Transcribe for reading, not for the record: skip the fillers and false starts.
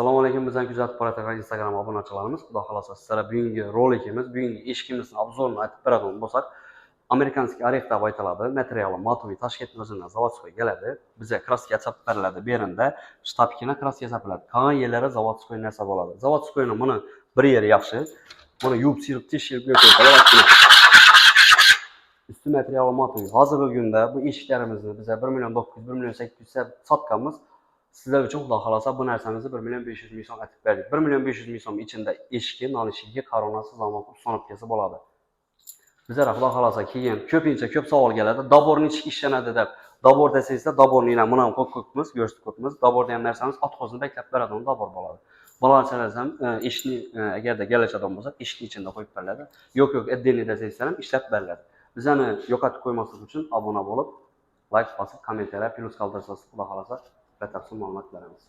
Assalomu alaykum, bizani kuzatib boradigan Instagram obunachilarimiz. Xudo xohlasa, sizlarga bugungi rolikimiz, bugungi eshigimizni обзор ini aytib beradigan bo'lsak, американский орех deb aytiladi. Materiali матовый, Toshkent o'zidan заводской keladi. Biza краска chapib beriladi. Bu yerida штапик ina краска chapiladi. Qolgan yerlari заводской narsa bo'ladi. Заводской ni buni bir yeri yaxshi. Buni yuvib, sirib, tekshirib ko'rib. Üstü materiali матовый. Hozirgi kunda bu eshiklarimizni biza 1 million 900, 1 million 800 sotganmiz. Sizlar uchun, Xudo xohlasa, bu narsamizni 1 million 500 ming so'm aytib berdik. 1 million 500 ming so'm ichida eshigi, eshigi, коронка si, замок, установка si bo'ladi. Bizlar, Xudo xohlasa, keyin ko'pincha ko'p savol keladi. Добор nechik ishlanadi deb. Добор desangizlar, добор ni yana buni ham qo'yib qo'yibmiz, ko'rsatib qo'yibmiz. Добор degan narsamiz отхоз ni beklab beradigan добор bo'ladi. Bolalar ham eshikni agarda kelishadigan bo'lsa, eshikni ichida qo'yib beriladi. Yo'q, yo'q, отдельный desangizlar ham ishlab beriladi. Bizani yo'qotib qo'ymaslik uchun obuna bo'lib, layk bosib, kommentariya, plyus qoldirsangiz, Xudo xohlasa, batafsil ma'lumot beramiz.